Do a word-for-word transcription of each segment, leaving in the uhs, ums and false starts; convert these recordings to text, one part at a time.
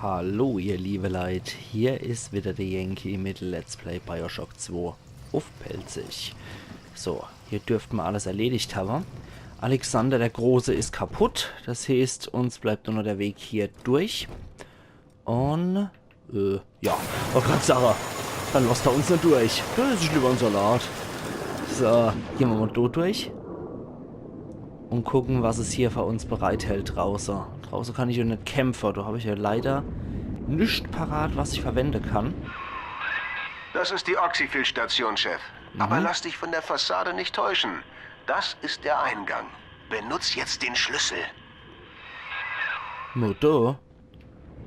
Hallo ihr liebe Leit, hier is wieder der Yankee mit Let's Play Bioshock zwei uff Pälzisch. So, hier dürfte mer alles erledigt hawwe. Alexander der Große is kaputt, das heeßt, uns bleibt nur noch der Weg hier durch. Un, äh, ja, wollt grad sage, dann losst er uns net durch. Das is lieber en Salat. So, gehn mer mol do durch. Un gucken, was es hier für uns bereithält drauße. Drauße kann ich jo net kämpfe. Do hab ich jo leider nix parat, was ich verwende kann. Das ist die Oxyphil-Station, Chef. Aber lass dich von der Fassade nicht täuschen. Das ist der Eingang. Benutz jetzt den Schlüssel. Nur do.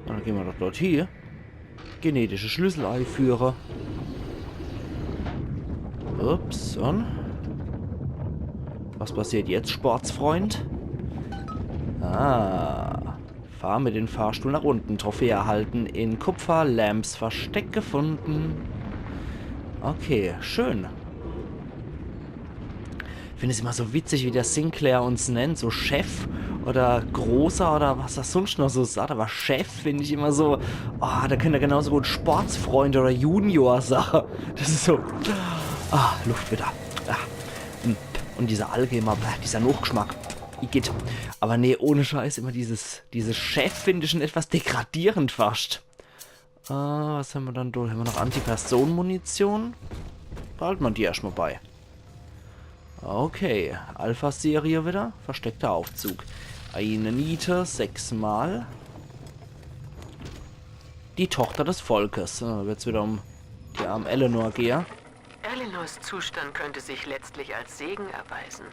Na, dann gehn mer doch dort hie. Genetische Schlüssel eiführe. Ups, un? Was passiert jetzt, Sportsfreund? Ah. Fahr mit dem Fahrstuhl nach unten. Trophäe erhalten. In Kupfer, Lamps Versteck gefunden. Okay, schön. Ich find es immer so witzig, wie der Sinclair uns nennt, so Chef oder Großer oder was er sunscht noch so sagt, aber Chef find ich immer so, oh, do könnt er genauso gut Sportsfreund oder Junior sage. Das is so, ah, Luft wieder. Ah, hm. Un dieser Alge immer, bäh, dieser Nochgeschmack. Igitt. Aber nee, ohne Scheiß, immer dieses, dieses Chef find ich schon etwas degradierend fascht. Äh, was hämmer dann do? Hämmer noch Anti-Personen-Munition? Behalt mer die erscht mol bei. Okay, Alpha-Serie wieder. Versteckter Aufzug. Eine Niete, sechsmal. Die Tochter des Volkes. Äh, wird's wieder um die arm Eleanor gehe. Eleanors Zustand könnte sich letztlich als Segen erweisen.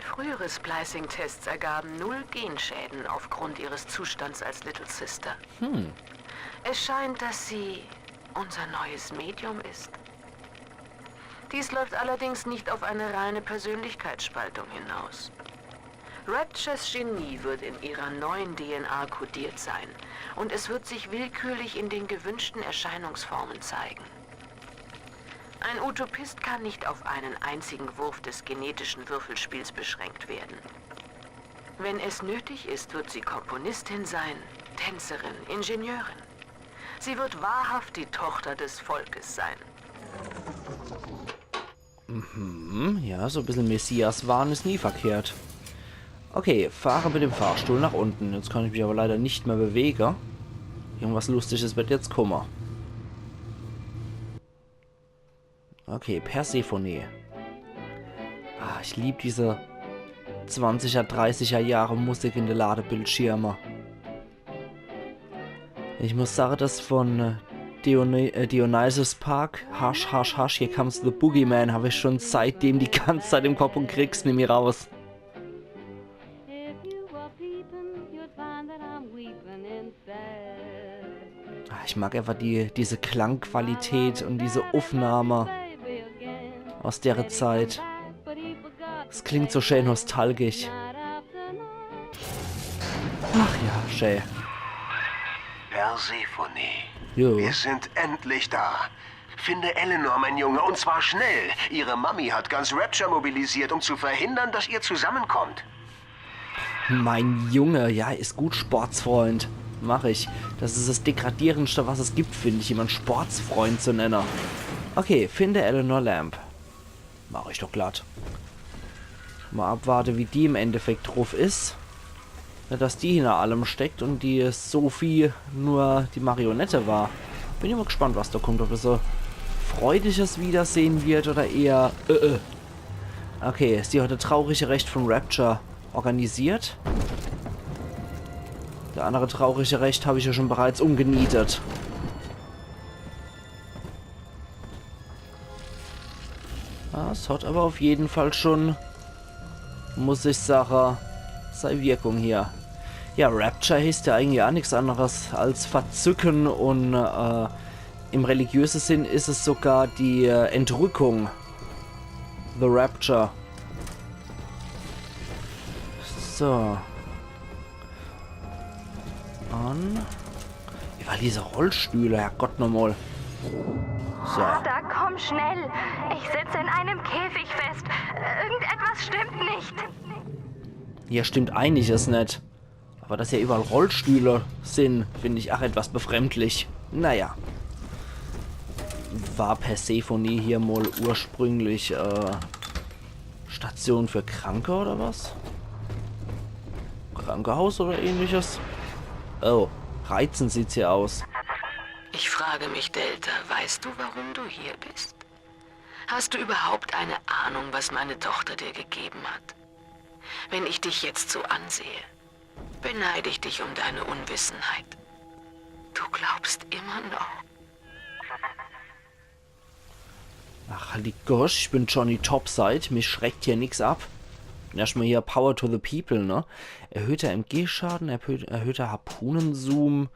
Frühere Splicing-Tests ergaben null Genschäden aufgrund ihres Zustands als Little Sister. Es scheint, dass sie unser neues Medium ist. Dies läuft allerdings nicht auf eine reine Persönlichkeitsspaltung hinaus. Raptures Genie wird in ihrer neuen D N A kodiert sein und es wird sich willkürlich in den gewünschten Erscheinungsformen zeigen. Ein Utopist kann nicht auf einen einzigen Wurf des genetischen Würfelspiels beschränkt werden. Wenn es nötig ist, wird sie Komponistin sein, Tänzerin, Ingenieurin. Sie wird wahrhaft die Tochter des Volkes sein. Hm, ja, so bissel Messias-Wahn is nie verkehrt. Okay, fahre mit dem Fahrstuhl nach unten. Jetzt kann ich mich aber leider nicht mehr bewege. Irgendwas Lustiges wird jetzt kumme. Okay, Persephone. Ah, ich lieb diese zwanziger, dreißiger Jahre Musik in de Ladebildschirme. Ich muss sage, das von, äh, Diony äh, Dionysus Park, Hush, Hush, Hush, Here Comes the Boogeyman, hab ich schon seitdem die ganze Zeit im Kopf un krieg's nimmi raus. Ah, ich mag einfach die, diese Klangqualität un diese Uffnahme aus dere Zeit. Es klingt so schön nostalgisch. Ach ja, schön. Persephone, Jo. Wir sind endlich da. Finde Eleanor, mein Junge, und zwar schnell. Ihre Mami hat ganz Rapture mobilisiert, um zu verhindern, dass ihr zusammenkommt. Mein Junge, ja, is gut, Sportsfreund. Mach ich. Das is das Degradierendste, was es gibt, find ich, jemand Sportsfreund zu nenne. Okay, finde Eleanor Lamb. Mach ich doch glatt. Mal abwarte, wie die im Endeffekt druff is. Ja, dass die hinter allem steckt un die Sophie nur die Marionette war. Bin immer gespannt, was da kommt, ob das so freudiges Wiedersehen wird oder eher, äh, äh. Okay, sie hat das traurige Recht von Rapture organisiert. Der andere traurige Recht hab ich ja schon bereits umgenietet. Ja, es hat aber auf jeden Fall schon, muss ich sage, sei Wirkung hier. Ja, Rapture heißt ja eigentlich auch nix anderes als Verzücken un, äh, im religiösen Sinn is es sogar die, äh, Entrückung. The Rapture. So. An. Überall diese Rollstühle, Herrgott nochmal. So. Vater, komm schnell! Ich sitze in einem Käfig fest. Irgendetwas stimmt nicht. Hier stimmt einiges net. Aber dass hier überall Rollstühle sind, finde ich auch etwas befremdlich. Naja. War Persephone hier mal ursprünglich äh, Station für Kranke oder was? Krankenhaus oder ähnliches? Oh, reizend sieht's hier aus. Ich frage mich, Delta, weißt du, warum du hier bist? Hast du überhaupt eine Ahnung, was meine Tochter dir gegeben hat? Wenn ich dich jetzt so ansehe, beneide ich dich um deine Unwissenheit. Du glaubst immer noch. Ach, halt die Gosch, ich bin Johnny Topside, mich schreckt hier nix ab. Erstmal hier Power to the People, ne? Erhöhter M G-Schaden, erhöht, erhöhter Harpunenzoom,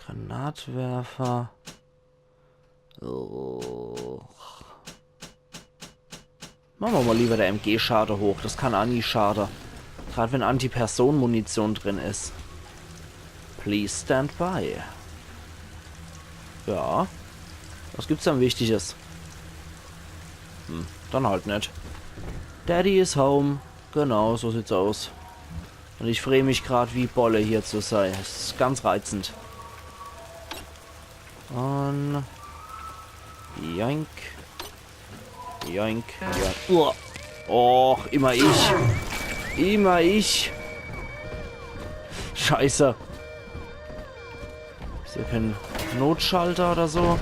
Granatwerfer. Ugh. Machen wir mal lieber der M G-Schade hoch, das kann Anni schade. Grad wenn Anti-Personen-Munition drin is. Please stand by. Ja. Was gibt's denn Wichtiges? Hm, dann halt net. Daddy is home. Genau, so sieht's aus. Und ich freh mich grad wie Bolle hier zu sei. Es is ganz reizend. Und... Joink. Joink. Ja. Uah. Och, immer ich. Immer ich. Scheiße. Is hier kein Notschalter oder so?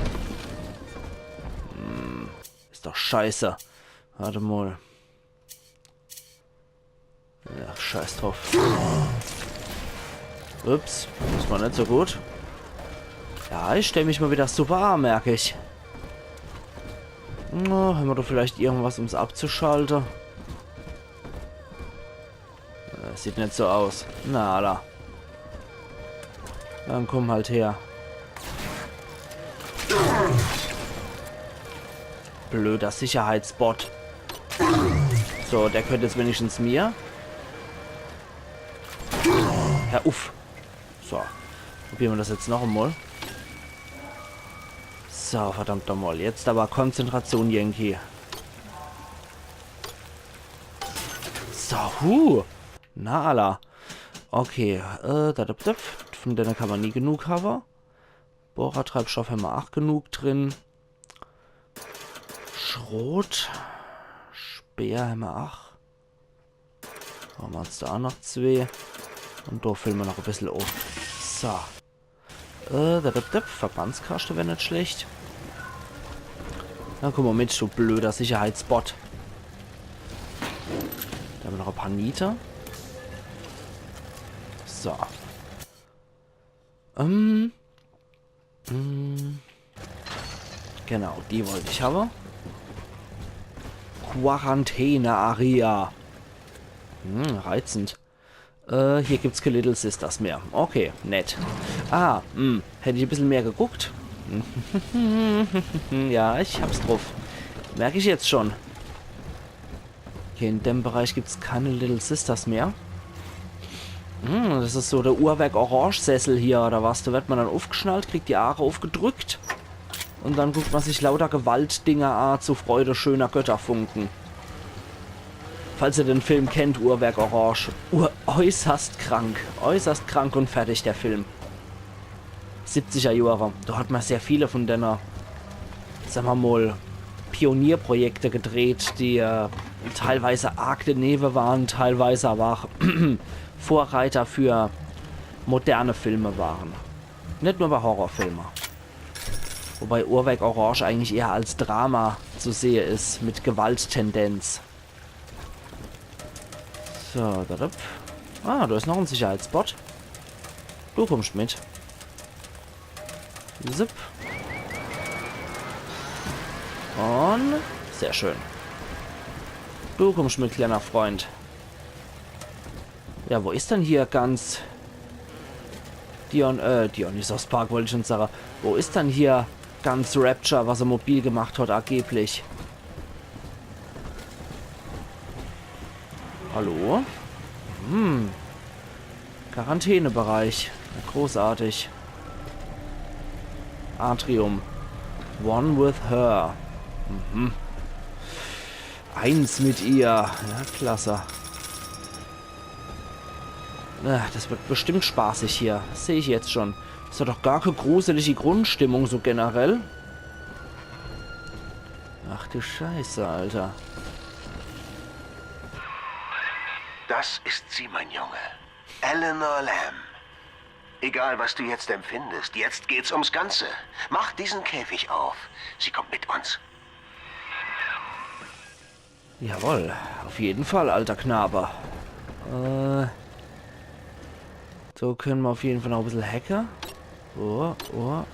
Hm, is doch scheiße. Warte mal. Ja, scheiß drauf. Ups, das war net so gut. Ja, ich stell mich mal wieder super an, merk ich. Na, hämmer doch vielleicht irgendwas, um's abzuschalte? Äh, sieht net so aus. Na, alla. Dann komm halt her. Blöder Sicherheitsbot. So, der gehört jetzt wenigstens mir. Ja, uff. So, probiere mer das jetzt noch emol. So, verdammt nochmal. Jetzt aber Konzentration, Yankee. So, huh. Na, alla. Okay, äh, da, da, da, von denne kann mer nie genug hawwe. Bohrertreibstoff hämmer ach genug drin. Schrot. Speer hämmer ach. Mache mer uns do ach noch zwee. Und do fülle mer noch e bissel uff. So. Äh, da, da, da, Verbandskaschte wär net schlecht. Na, komm mal mit, du blöder Sicherheitsbot. Do hämmer noch e paar Niete. So. Ähm. Mm. Genau, die wollt ich hawwe. Quarantäne-Area. Hm, reizend. Äh, hier gibt's kee Little Sisters mehr. Okay, nett. Ah, hm, hätt ich e bissel mehr geguckt. Ja, ich hab's druff. Merk ich jetzt schon. Okay, in dem Bereich gibt's keine Little Sisters mehr. Hm, das is so der Uhrwerk-Orange-Sessel hier, oder was? Do werd mer dann uffgeschnallt, kriegt die Aare uffgedrückt. Und dann guckt mer sich lauter Gewaltdinger a zu Freude schöner Götterfunken. Falls ihr den Film kennt, Uhrwerk Orange. Ur äußerst krank. Äußerst krank und fertig, der Film. Siebziger Johre. Do hat mer sehr viele von denne, sag mer mol, Pionierprojekte gedreht, die äh, teilweise arg denewe waren, teilweise aber auch Vorreiter für moderne Filme waren. Net nur bei Horrorfilme. Wobei Uhrwerk Orange eigentlich eher als Drama zu sehe is, mit Gewalttendenz. So, da, da. Ah, do is noch en Sicherheitsbot. Du kommst mit. Zip. Und sehr schön. Du kommst mit, kleiner Freund. Ja, wo is denn hier ganz Dion, äh, Dionysos Park wollt ich schon sage. Wo is denn hier ganz Rapture, was er mobil gemacht hat, angeblich? Hallo? Hm. Quarantänebereich. Großartig. Atrium. One with her. Mhm. Eins mit ihr. Ja, klasse. Ach, das wird bestimmt spaßig hier. Das seh ich jetzt schon. Is doch gar kä gruselige Grundstimmung so generell. Ach du Scheiße, Alter. Das ist sie, mein Junge. Eleanor Lamb. Egal, was du jetzt empfindest, jetzt geht's ums Ganze. Mach diesen Käfig auf. Sie kommt mit uns. Jawohl, auf jeden Fall, alter Knabe. Äh, so können wir auf jeden Fall noch ein bisschen hacke. Oh, oh.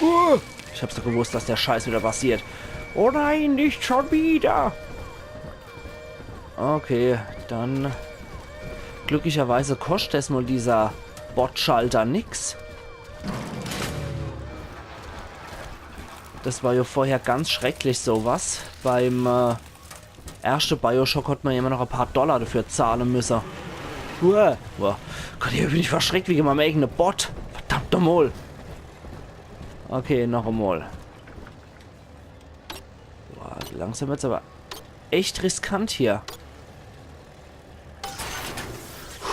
Oh, ich hab's doch gewusst, dass der Scheiß wieder passiert. Oh nein, nicht schon wieder. Okay, dann glücklicherweise kostet es mal dieser Botschalter nix. Das war ja vorher ganz schrecklich, sowas. Beim äh, erste Bioshock hat man ja immer noch ein paar Dollar dafür zahlen müssen. Uah. Uah. Gott, hier bin ich verschreckt wegen meinem eigenen Bot. Verdammt nochmal. Okay, noch einmal. Boah, langsam wird's aber echt riskant hier.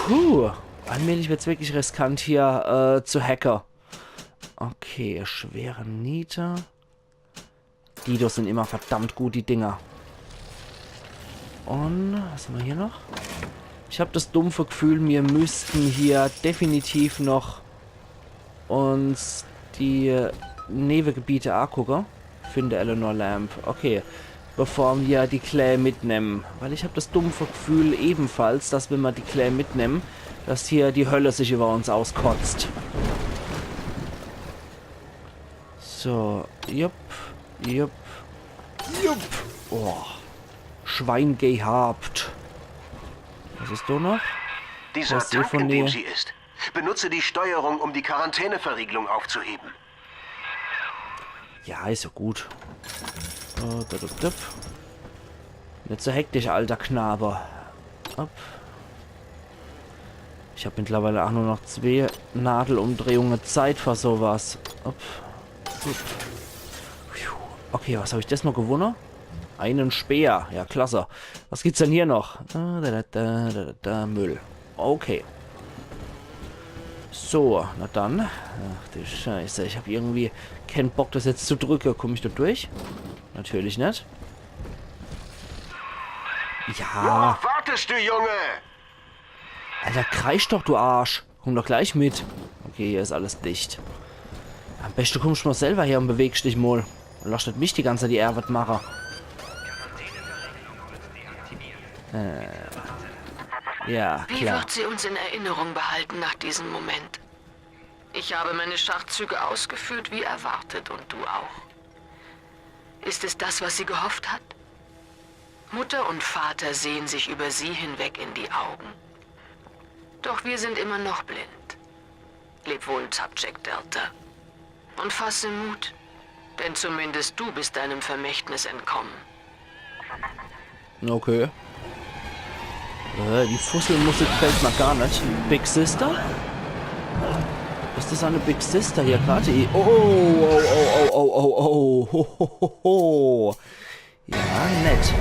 Puh, allmählich wird's wirklich riskant hier äh, zu hacken. Okay, schwere Niete. Die do sind immer verdammt gut, die Dinger. Und was haben wir hier noch? Ich hab das dumpfe Gefühl, wir müssten hier definitiv noch uns die Nebengebiete angucken. Finde Eleanor Lamb. Okay. Bevor wir die Klee mitnehmen. Weil ich hab das dumpfe Gefühl ebenfalls, dass wenn wir die Klee mitnehmen, dass hier die Hölle sich über uns auskotzt. So, jupp, jupp, jupp. Oh. Schwein gehabt. Was ist da noch? Dieser Was die Tank, von in dem dir- sie ist. Benutze die Steuerung, um die Quarantäneverriegelung aufzuheben. Ja, ist ja gut. Äh, dup, dup, dup. Nicht so hektisch, alter Knabe. Hopp. Ich hab mittlerweile auch nur noch zwei Nadelumdrehungen Zeit für sowas. Hopp. Gut. Puh. Okay, was hab ich das mal gewonnen? Einen Speer. Ja, klasse. Was gibt's denn hier noch? Äh, da, da, da, da, da, Müll. Okay. So, na dann. Ach du Scheiße, ich hab irgendwie keinen Bock, das jetzt zu drücken. Komm ich da durch? Natürlich nicht. Ja. Worauf wartest du, Junge? Alter, kreisch doch, du Arsch. Komm doch gleich mit. Okay, hier ist alles dicht. Am besten kommst du mal selber her und bewegst dich mal. Und lass nicht mich die ganze Zeit die Arbeit machen. Äh, ja, Wie klar. Wird sie uns in Erinnerung behalten nach diesem Moment? Ich habe meine Schachzüge ausgeführt, wie erwartet, und du auch. Ist es das, was sie gehofft hat? Mutter und Vater sehen sich über sie hinweg in die Augen. Doch wir sind immer noch blind. Leb wohl, Subject Delta. Und fasse Mut, denn zumindest du bist deinem Vermächtnis entkommen. Okay. Äh, die Fusselmusik gefällt mir gar nicht. Big Sister? Ist das eine Big Sister hier gerade? Oh, oh, oh, oh, oh, oh, oh, ho, ho, ho, ho. Ja, nett.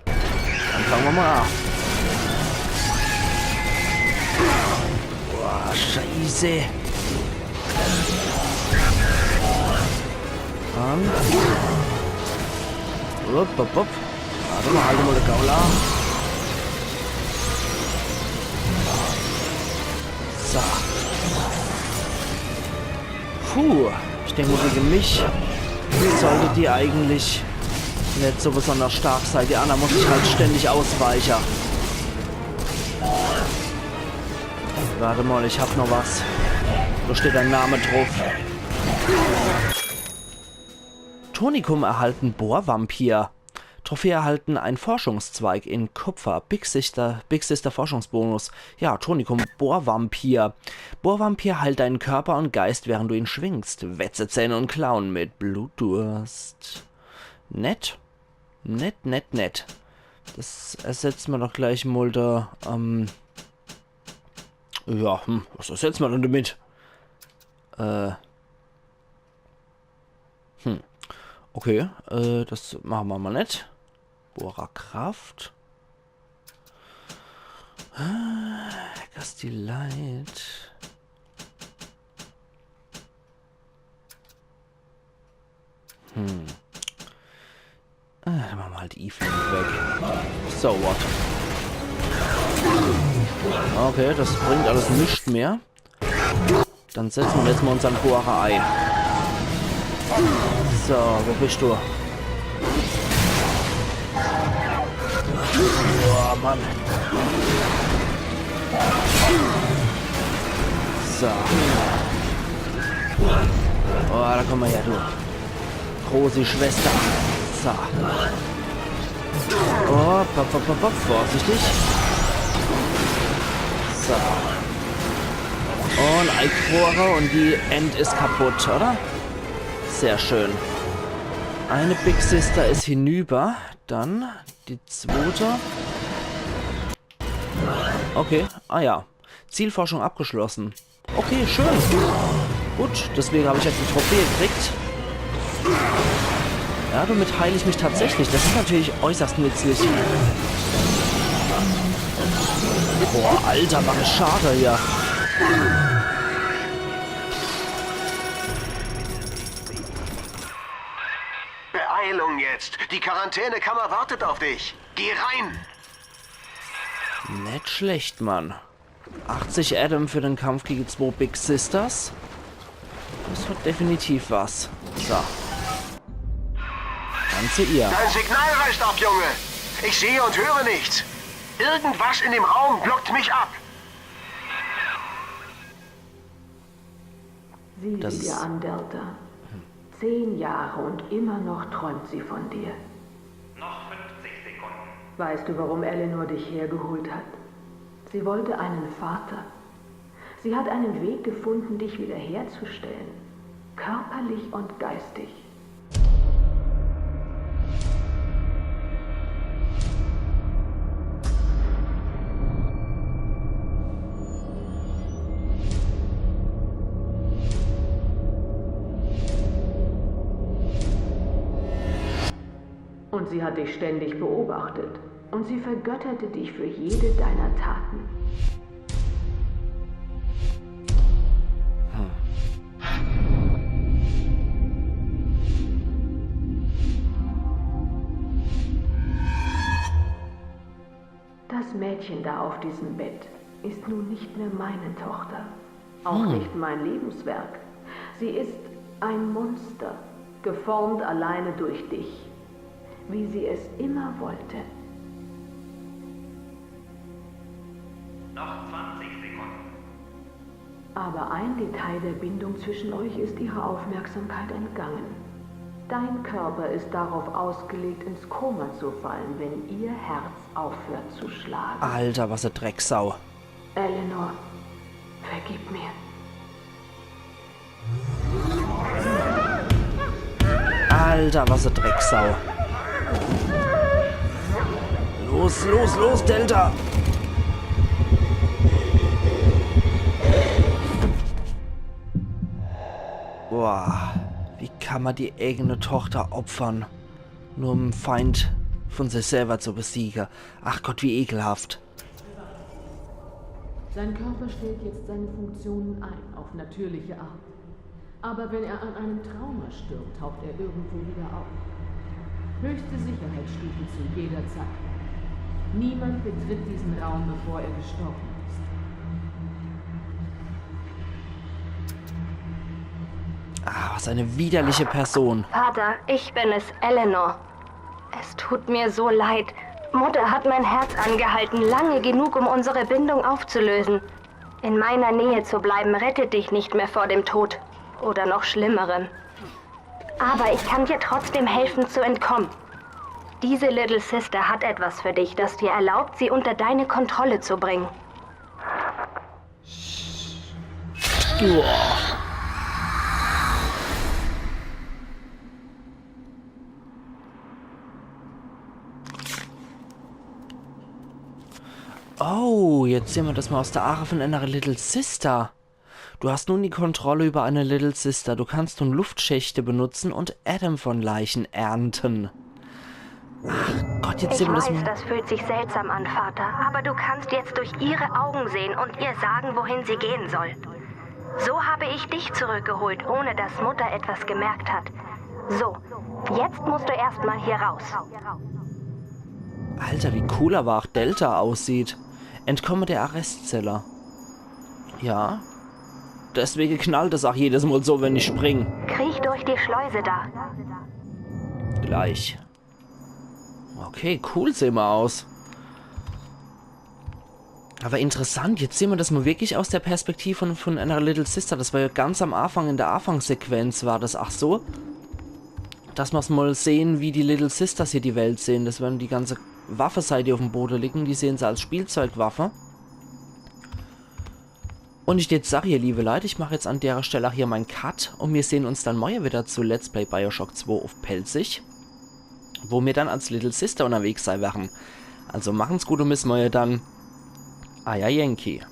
Dann fangen wir mal an. Boah, Scheiße. Dann. Upp, upp, upp. Warte mal, halt mal, der Gaula. So. Puh, ich denke, gegen mich sollte die eigentlich nicht so besonders stark sein. Die andere muss ich halt ständig ausweichen. Warte mal, ich hab noch was. Da steht ein Name drauf. Tonikum erhalten, Bohrvampir. Trophäe erhalten, ein Forschungszweig in Kupfer. Big Sister, Big Sister Forschungsbonus. Ja, Tonikum, Bohrvampir. Bohrvampir heilt deinen Körper und Geist, während du ihn schwingst. Wetze, Zähne und Klauen mit Blutdurst. Nett. Nett, nett, nett. Das ersetzen wir doch gleich mal da, ähm, ja, hm, was ersetzen wir denn damit? Äh, Hm. Okay, äh, das machen wir mal nicht. Bohrerkraft. Äh, Gusty Light. Hm. Äh, dann mache mer halt Eve weg. So what? Okay, das bringt alles nix mehr. Dann setze mer jetzt mol unsern Gohar ei. So, wo bist du? Oh, Mann. So. Oh, da komm mol her, du. Großi Schwester. So. Oh, pop, pop, pop, pop, vorsichtig. So. Und eingefrore und die End is kaputt, oder? Sehr schön. Eine Big Sister is hinüber. Dann die zwote. Okay, ah ja. Zielforschung abgeschlossen. Okay, schön. Gut, deswege hab ich jetzt die Trophäe gekriegt. Ja, damit heil ich mich tatsächlich. Das is natürlich äußerst nützlich. Boah, Alter, was e Schade hier. Beeilung jetzt. Die Quarantänekammer wartet auf dich. Geh rein. Net schlecht, Mann. Achtzig Adam für den Kampf gegen zwo Big Sisters. Das hat definitiv was. So. Dann zu ihr. Dein Signal reißt ab, Junge. Ich sehe und höre nichts. Irgendwas in dem Raum blockt mich ab. Sieh sie dir an, Delta. Zehn Jahre und immer noch träumt sie von dir. Noch fünfzig Sekunden. Weißt du, warum Eleanor dich hergeholt hat? Sie wollte einen Vater. Sie hat einen Weg gefunden, dich wiederherzustellen. Körperlich und geistig. Und sie hat dich ständig beobachtet. Und sie vergötterte dich für jede deiner Taten. Das Mädchen da auf diesem Bett ist nun nicht mehr meine Tochter. Auch nicht mein Lebenswerk. Sie ist ein Monster, geformt alleine durch dich, wie sie es immer wollte. Noch zwanzig Sekunden. Aber ein Detail der Bindung zwischen euch ist ihrer Aufmerksamkeit entgangen. Dein Körper ist darauf ausgelegt, ins Koma zu fallen, wenn ihr Herz aufhört zu schlagen. Alter, was e Drecksau. Eleanor, vergib mir. Alter, was e Drecksau. Los, los, los, Delta! Boah, wie kann man die eigene Tochter opfern, nur um en Feind von sich selber zu besiegen? Ach Gott, wie ekelhaft. Sein Körper stellt jetzt seine Funktionen ein, auf natürliche Art. Aber wenn er an einem Trauma stirbt, taucht er irgendwo wieder auf. Höchste Sicherheitsstufe zu jeder Zeit. Niemand betritt diesen Raum, bevor er gestorben ist. Ah, was eine widerliche Person. Vater, ich bin es, Eleanor. Es tut mir so leid. Mutter hat mein Herz angehalten, lange genug, um unsere Bindung aufzulösen. In meiner Nähe zu bleiben, rettet dich nicht mehr vor dem Tod. Oder noch Schlimmerem. Aber ich kann dir trotzdem helfen, zu entkommen. Diese Little Sister hat etwas für dich, das dir erlaubt, sie unter deine Kontrolle zu bringen. Uah. Oh, jetzt sehn mer das mol aus de Aache von einer Little Sister. Du hast nun die Kontrolle über eine Little Sister. Du kannst nun Luftschächte benutzen und Adam von Leichen ernten. Ach Gott, jetzt Ich sehen wir das weiß, mal. Das fühlt sich seltsam an, Vater, aber du kannst jetzt durch ihre Augen sehen und ihr sagen, wohin sie gehen soll. So habe ich dich zurückgeholt, ohne dass Mutter etwas gemerkt hat. So, jetzt musst du erstmal hier raus. Alter, wie cool aber auch Delta aussieht. Entkomme der Arrestzelle. Ja. Deswegen knallt es auch jedes Mal so, wenn ich spring. Kriech durch die Schleuse da. Gleich. Okay, cool sehen wir aus. Aber interessant, jetzt sehen wir das mal wirklich aus der Perspektive von, von einer Little Sister. Das war ja ganz am Anfang in der Anfangssequenz war das. Ach so. Dass mer's mal sehen, wie die Little Sisters hier die Welt sehen. Das wären die ganze Waffe, sei die auf dem Boden liegen, die sehen sie als Spielzeugwaffe. Und ich jetzt sag, ihr liebe Leute, ich mache jetzt an der Stelle auch hier meinen Cut und wir sehen uns dann morgen wieder zu Let's Play Bioshock zwei auf Pälzisch, wo wir dann als Little Sister unterwegs sein werden. Also machen's gut und bis morgen dann. Euer Yankee.